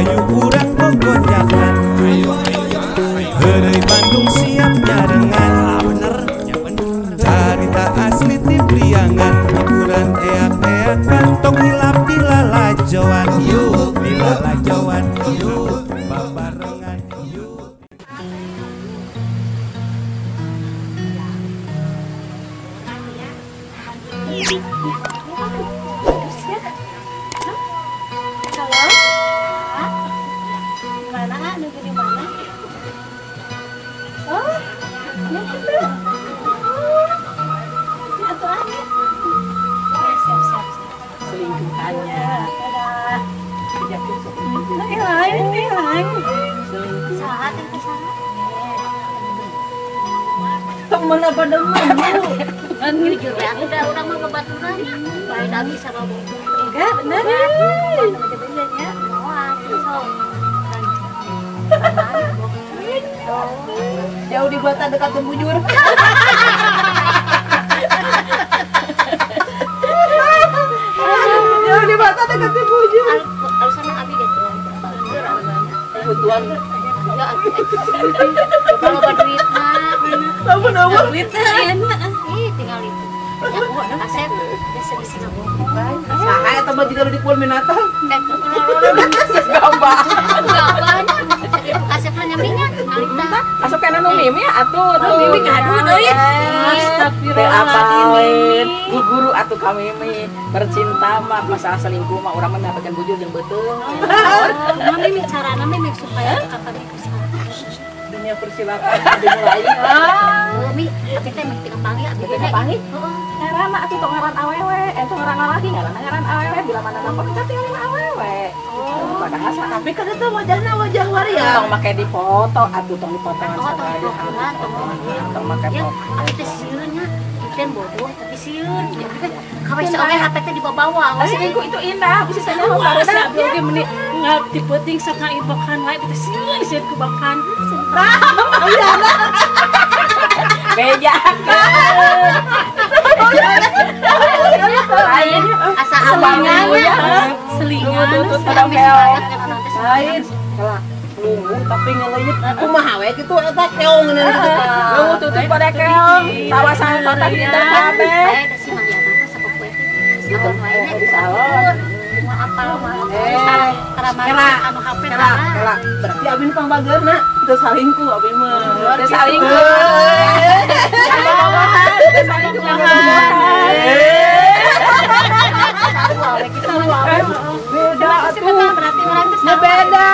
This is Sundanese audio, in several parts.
Hayu urang gogojakan. Heureuy Bandung siap nyarengan. Carita asli ti Priangan, hiburan eak-eakan, tong hilap di lalajoan. Yuk di lalajoan, yuk babarengan, yuk. Halo? Mana? Nunggu di mana? Oh, ya gitu. Oh, ya tuh aja. Ya, siap, siap, siap. Selingkuhannya. Dadah. Lain, lain. Selingkuh. Saat yang kesana. Temen apa demen, Bu? Jujur ya, aku udah orang mau ngebaturannya. Baik lagi sama Bu. Enggak, bener. Temen-temennya. Mau, jauh di bata dekat bujur. Jauh di bata dekat bujur. Alasan abi gitu. Kebutuhan. Ya, kalau duit mah. Apa duit ih, tinggal itu. Ya, kaset biasa bisa ngabohong. Saha eta mah jiga di puan binatang. Gambah. Gambahnya. Itu kasep mah nyaminya ngalita. Asup kana nu mimi atuh tuh. Mimi ngadu deui. Astagfirullahaladzim. Bu guru atuh ka mimi bercinta mah masalah selingkuh mah urang mah mendapatkan bujur jeung beuteung. Nah, mimi carana mimi supaya kakak bisa. Dunia persilatan dimulai. Mi, kita mah tinggal panggil abdi teh. Panggil? Heeh. Ngaran atuh tong ngaran awewe, tong ngaran lalaki ngaran ngaran awewe bila mana nelpon kita tinggal awewe. Oh, padahal tapi kan itu wajahna wajah waria. Tong make dipoto atuh tong dipotongan oh, tong dipotongan, tong make ya, foto. Abi teh sieun nya, teh bodoh tapi sieun. Kawe oge HP teh dibawa-bawa. Selingkuh itu indah, bisa saya nyaho barusan abdi oge meni ngap ti peuting sok ngaibokan wae teh sieun sieun ku bakan. Bejakeun. Lain asa amangan ya. Selingan lain salah nunggu tapi ngeleuit kumaha we kitu eta keong ngeuneun kitu. Nunggu tutup pada keong tawasan kota kita kabeh. Bae da si Mariana mah sapopoe teh salon wae nya di salon. Mau apal mah kara anu HP kara. Berarti abi nu pangbageurna teu salingkuh abi mah. Teu salingkuh. Teu salingkuh. Beda atuh. Berarti orang teh salah. Beda.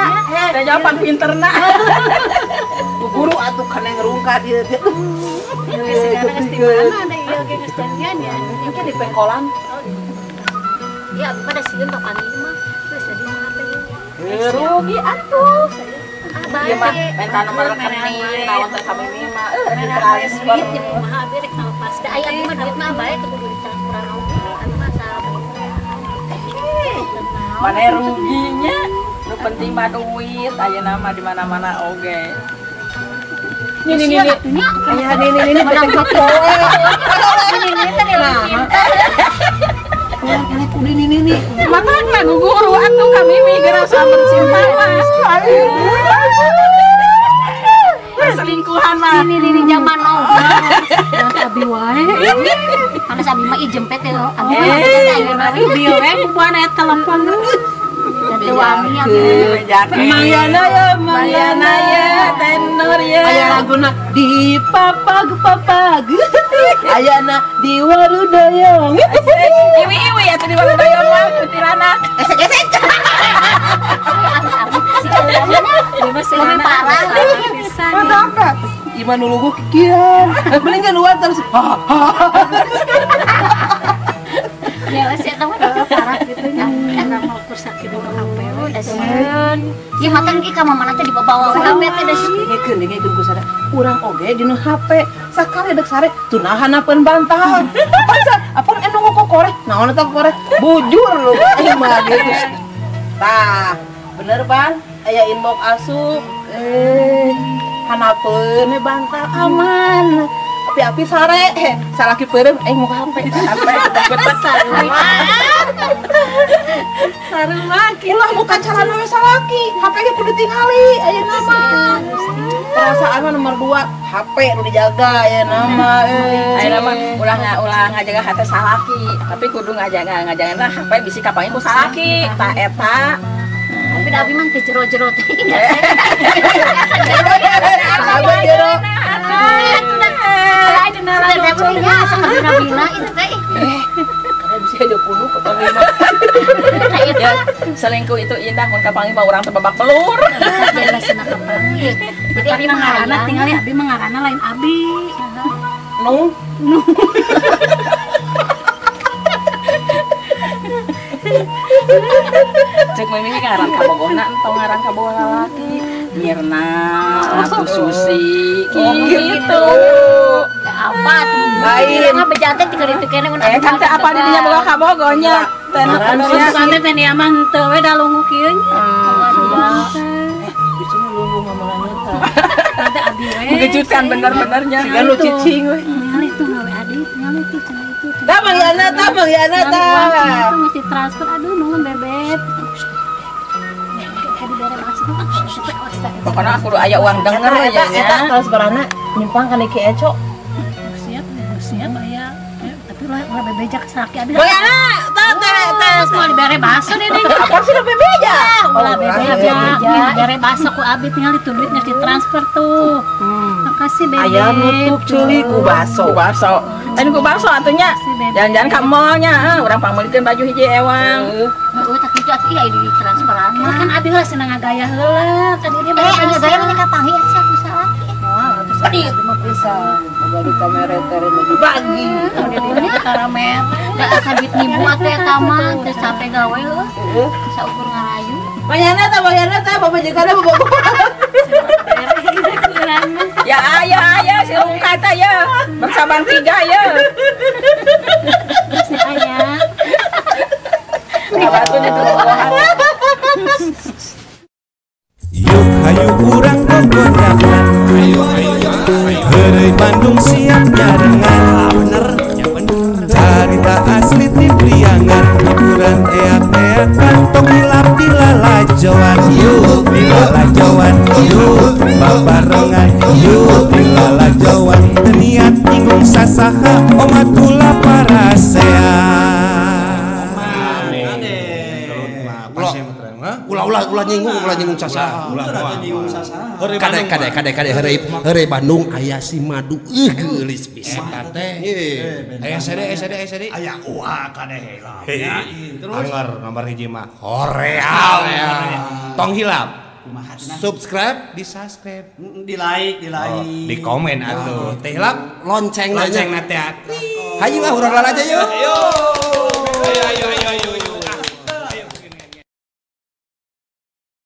Teh jawaban pinterna. Bu guru atuh kana ngerungkat ieu teh. Sekarang geus di mana ada ieu ge geus janjian ya. Engke di pengkolan. Ya abi mah da sieun papanggih mah. Geus jadi HP. Rugi atuh. Ah, Ieu mah minta nomor rekening naon teh ka mimi mah ditransfer. Duit jeung kumaha abi rek ngalepas. Da aya abi mah duit mah bae teu kudu ditransferan oge. Abi mah asal mana ruginya nu penting mah duit ayeuna mah di mana-mana oge. Ini ini ini. Aya ini ini penting sapoe. Ini ini teh Nah. Ini kudu ini ini. Makana nu guru atuh ka mimi geura bercinta mah. Selingkuhan mah. Ini ini zaman now. Abi wae. Panas abi mah ijempet teh. Abi mah teh bieu we bubuhan aya telepon. Teu wami abi. Mariana ya, Mariana ya, tenor ya. Aya laguna di papag papag. Ayana di Warudoyong. Iwi-iwi atuh di Warudoyong mah kuntilanak. Esek-esek. Lebih parah. Padahal Iman nulugu kikian. Mending kan luar terus. Ya sih eta mah parah gitu nya. Urang mah ukur sakit boga HP we. Sieun. Ieu mah teh ka mamana teh dibawa HP teh da sieun. Dengekeun dengekeun ku sada. Urang oge dina HP. Sakali dek sare tunahanapeun bantal. Apa apa anu kokore? Naon eta kokore? Bujur lu aing mah gitu. Tah, bener Bang. Aya inbox asup. Hanapeun bantal aman. Api-api sare, salaki peureum aing muka HP. HP betet. Sarua kitu. Ulah buka calana we salaki, HP ge kudu tingali ayeuna mah. Perasaan mah nomor 2, HP nu dijaga ayeuna mah. Ayeuna mah ulah ngajaga hate salaki, tapi kudu ngajaga ngajagana HP bisi kapanggih ku salaki. Tah eta. Tapi da abi mah teu jero-jero teh. Abah jero. Ya, selingkuh itu indah mun kapanggih mah urang teh babak belur. Jadi abi mengarana tinggal abi mengarana lain abi. Nu. Nu. Cek mimi ngaran kabogohna entong ngaran kabogoh lalaki. Mirna, atuh Susi, gitu. Apa tuh? Lain. Mah beja teh tinggal itu kene mun kan teh apa di dinya boga kabogohnya. Teh teh teh nia mah henteu we da lungu kieu nya. Bisa lungu ngomongnya teh. Tante abi we. Mengejutkan bener-benernya. Siga nu cicing we. Ningali tuh gawe adi, ningali tuh cenah itu. Tah Mang Yana tah, Mang Yana tah. Itu mesti transfer aduh nuhun bebek. Pokoknya aku aya uang denger ya nya. Eta transferana nyimpang ka Niki Eco. Siap, siap aya. Tapi ulah bebeja ka salaki abi. Mang Yana, tah teh teh semua dibere baso deh. Apa sih bebeja? Ulah bebeja, dibere baso ku abi tinggal itu duitnya ditransfer tuh. Makasih bebek. Aya nutup ceuli ku baso. Ku baso. Lain ku baso atunya. Jalan-jalan ka mallnya, urang pangmeulikeun baju hiji ewang. Heeh, tak kitu atuh ieu di transferan. Kan abi heula senang ngagaya heula. Tadi dia anu gaya mah kapanggih asa ku salaki. Moal atuh pedih mah pisan. Boga di kamera teh dibagi. Udah karamel. Da asa duit nibu atuh eta mah teu capek gawe heuh. Saukur ngarayu. Mang Yana tah pamajikanna bobogoh. Ya aya aya si rungkat ya. Bersabang tiga ya. Terus aya. Yuk hayu urang gogodakan. Heureuy Bandung siap nyarengan. Carita asli ti Priangan, hiburan eak-eakan, tong hilap dilalajoan. Yuk dilalajoan, yuk babarengan, yuk dilalajoan. Teu niat nyinggung sasaha, omat kula parasea. Ulah nyinggung sasaha. Kade heureuy Bandung aya si madu geulis pisan teh. Aya sede. Aya uah kade heula. Terus anggar nomor hiji mah hoream. Tong hilap. Subscribe, di subscribe, di like, di komen atuh. Teh hilap lonceng na teh. Hayu lah urang lalaja yuk.